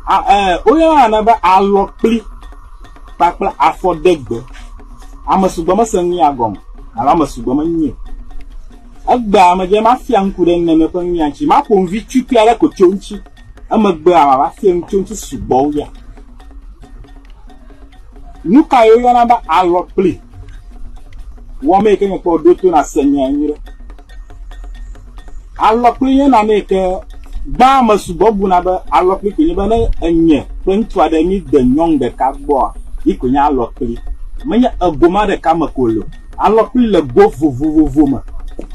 A, e, woyɔna nane be alɔkpli kpakple afɔdegbe. Ame sugbɔ mese nu ya gɔme alo ame sugbɔ menyae o. Egbea medze mafia ŋku ɖe nene ƒe nu ya ŋuti. Maƒo nu vi tukui aɖe ko tso eŋuti. Emegbea mava fia nu tso eŋuti sugbɔ wu ya. Nu kae woyɔna be alɔkpli? Wɔmee yi ke mekpɔ ɖo to nase nya nyuiɖe. Alɔkpli nye nane yi ke gbã ame sugbɔ buna be alɔkpli koe nye be ne enye kple ŋutsu aɖe míde nyɔnu ɖeka gbɔa, yi koe nye alɔkpli. Menye ego ma ɖeka me ko le o. Alɔkpli le go vovovovo me.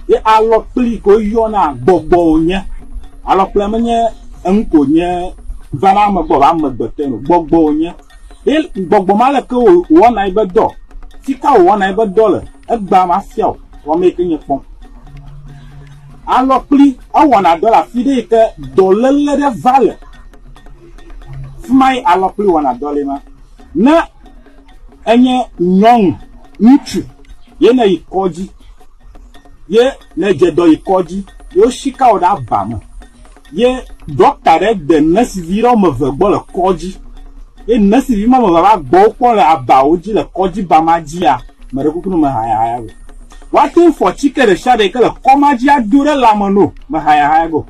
Ye alɔkpli yi ke woyɔna gbɔgbɔ wònye. Alɔkplia menye enu ko nye vana ame gbɔ abe amegbetɔ ene o. Gbɔgbɔ wònye. Ye gbɔgbɔ ma leke wòwɔna ebe dɔ? Fika wòwɔna ebe dɔ le? Egbea mafia wò. Wɔmee yi ke nye kpɔm. Alɔkpli ewɔna dɔ le afi ɖe yi ke dɔléle ɖe va le. Fi ma ye alɔkpli wɔna dɔ le ma. Ne enye nyɔnu, ŋutsu ye ne yi kɔdzi ye ne dze dɔ yi kɔdzi ye wosika wò ɖe aba me ye ɖɔkta ɖe de nɛsivi ɖe woame eve gbɔ le kɔdzi ye nɛsivi ma ame eve va gbɔ wokpɔ le abawo dzi le kɔdzi ba ma dzia, meɖe kuku ne mehayahaya go. Woate ŋu fɔ tsike ɖe sia ɖe yi ke le kɔ ma dzi ado ɖe lãme no, mehayahaya go.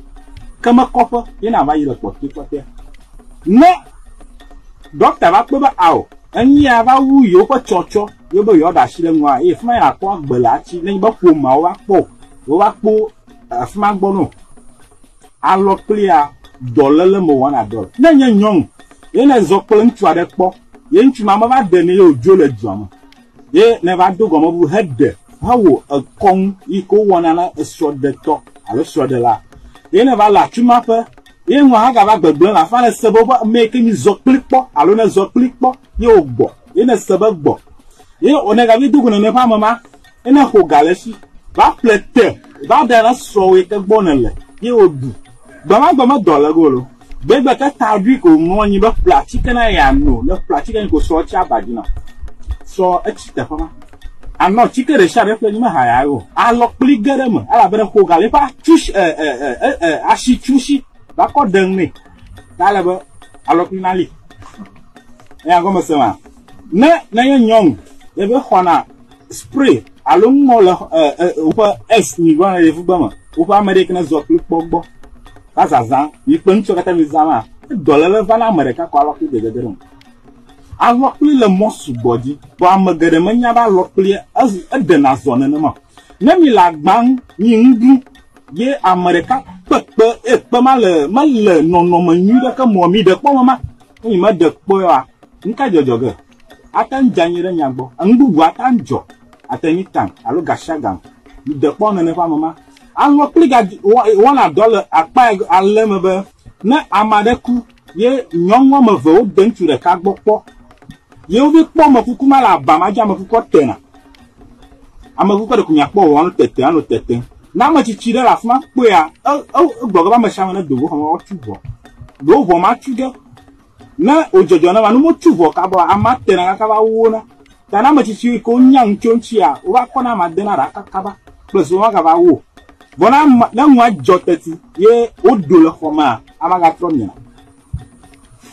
Ke me kɔƒe ye nava yi le kpɔtɔekpɔtɔea. Ne ɖɔkta va kpɔe be ao, enyia va wu yewoƒe tsɔtsɔ, ye be yewoaɖe asi le ŋua, eye fi ma ye nàkpɔ agbe le atsi. Nenye be ƒomeawo va kpɔ o, wova kpɔ afi ma gbɔ no. Alɔ kplia dɔléle me wɔna dɔ le. Ne enye nyɔnu ye nèzɔ kple ŋutsu aɖe kpɔ ye ŋutsu ma meva ɖe nɛ ye wòdzo le dua me ye nèva do gɔme bu heɖe hewɔ ekɔnu yi ke wowɔna na esrɔ̃ɖetɔ alo srɔ̃ɖela ye nèva le atsu ma ƒe ye nua hã gava gbegblẽ le afi ma nèse be woƒe ame yi ke mizɔ kpli kpɔ alo nèzɔ kpli kpɔ ye wògbɔ ye nèse be gbɔ ye nègavi do go nene ƒe ame ma ye nèxɔ ga le esi va ƒle te va ɖe na srɔ̃wò yi ke gbɔ nèle ye wòɖu. Gbemagbe medɔ le go lo. Gbegbe ke ta ɖui ko mlɔ anyi be ƒle atike na yeano. Ne ƒle atike ko srɔ̃ tsi aba dzi na. Srɔ̃ etsi teƒe ma. Anɔ atike ɖe sia ɖe ƒle nyi mehaya o. Alɔ kpli ge ɖe eme elabena xɔ ga le eƒe atsu e e e e asi tsusi va kɔ ɖe nɛ. Ta le be alɔ kpli nali. Eya gɔme se ma. Ne nenye nyɔnu ye be xɔna spray alo ŋmɔ le woƒe S mi gblɔ le yevugbe me woƒe ame ɖe yi ke ne zɔ kpli kpɔ gbɔ va zazã mi kple ŋutsu katã mi zã ma dɔléle va na ame ɖeka ko alɔkpli gegege ɖe me. Alɔkpli le mɔ sugbɔ dzi vɔ ame geɖe menya be alɔkpli eɖena zɔ nenema o. Ne mi le agba ŋu mi nu ɖum ye ame ɖeka kpe kpe eye kpe ma le mele nɔnɔme nyui ɖeke me o mi ɖe kpɔ mema ne mi meɖe kpɔe oa nuka dzɔdzɔ ge? Ate ŋu dze anyi ɖe mia gbɔ. Enu bubu ate ŋu dzɔ at any time alo gasiagame. Mi de kpɔ nene ƒe ame ma. Alɔ kpli ga wɔna dɔ le akpa ale me be ne ame aɖe ku ye nyɔnu woame eve wode ŋutsu ɖeka gbɔ kpɔ ye wovi kpɔ ame kuku ma le aba ma dzi ame kukua tena. Ame kukua ɖeko miakpɔ wòanɔ tete anɔ tete. Ne ame tsitsi ɖe le afi ma kpɔea, egblɔ ge be ame sia ame ne do go xɔ me woatu ʋɔ. Ɖewo ʋɔ ma tu ge. Ne wòdzɔdzɔ ne ma, ne wometu ʋɔ kaba amea tena kaka va wona. Ta ne ame tsitsi yi ke wonya nu tso eŋutia, wova kɔna amea dena ɖaka kaba kple susu be woagava wu o. Vɔ ne ame, ne nua dzɔ teti ye wodo le xɔ mea, amea gatrɔ miena.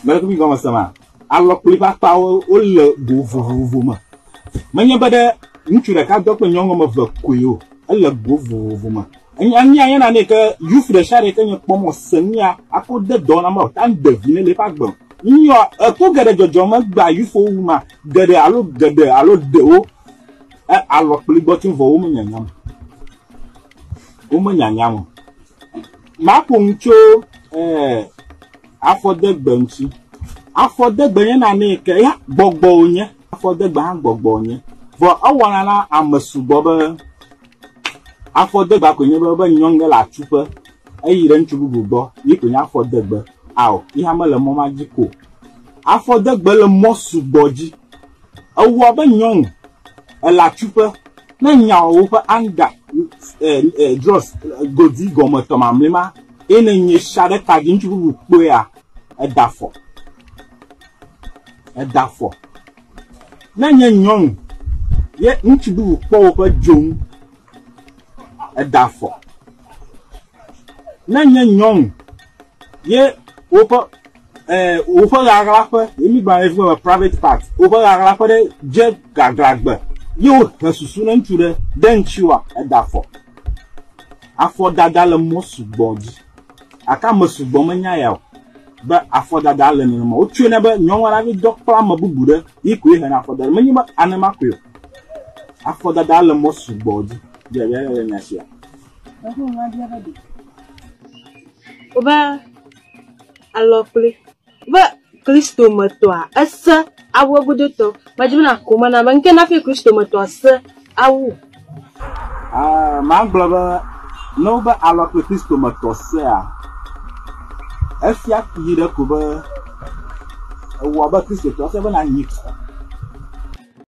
Mele mi gɔme sema? Alɔkpli ƒe akpawo wole go vovovo me. Menye be ɖe ŋutsu ɖeka dɔ kple nyɔnu woame eve koe o. Ele go vovovo me. Enya nye nane ke youth ɖe sia ɖe ke nye kpɔ mɔ se nya ako de dɔ na mɔ tan de vi ne le eƒe agbe. Nyɔ eku geɖe dzɔdzɔ me gba youth wo ma geɖe alo geɖe alo ɖewo e alɔ kpli gbɔ tso vɔ wo me nyanya me. Wo me nyanya me. Maƒo nu tso eh afɔdegbe ŋuti. Afɔdegbe nye nane ke ya gbɔgbɔ wonye. Afɔdegbe hã gbɔgbɔ wonye. Vɔ ewɔna na ame sugbɔ be Afɔdegba koe nye be be nyɔnu ɖe le atsuƒe eyi ɖe ŋutsu bubu gbɔ yi koe nye afɔdegbe. Ao, yi hã mele mɔ ma dzi ko. Afɔdegbe le mɔ sugbɔ dzi. Ewɔ be nyɔnu ele atsuƒe ne nya wɔ woƒe anda e, e, drɔs godi gɔmetɔ mamlɛ ma eye ne nye sia ɖe ka dzi ŋutsu bubu kpɔea eda afɔ. Eda afɔ. Ne nye nyɔnu ye ŋutsu bubu kpɔ woƒe dzo ŋu, eda afɔ. Ne nye nyɔnu ye woƒe Woƒe ɣaɣlaƒe, ye mi gblɔna le yevugbea be private part, woƒe ɣaɣlaƒe ɖe dze gaglãgbe ye wohe susu ne ŋutsu ɖe ɖe ŋutiwòa, eda afɔ. Afɔdada le mɔ sugbɔ dzi. Gake ame sugbɔ menya ya o be afɔdada le nenema. Wotsɔe na be nyɔnu aɖe hafi dɔ kple ame bubu ɖe yi koe hena afɔdada. Menye be anema koe o. Afɔdada le mɔ sugbɔ dzi. Biabia le nya sia. Wobe alɔkpli be Kristo me tɔa ese awu egodotɔ. Medzi be nàko me na be ŋke na fi Kristo me tɔa se awu. Ah, magblɔ be ne wobe alɔkpli Kristo me tɔ sea, efia yi ɖe ko be ewɔ be Kristotɔ efia be nanyi kɔ.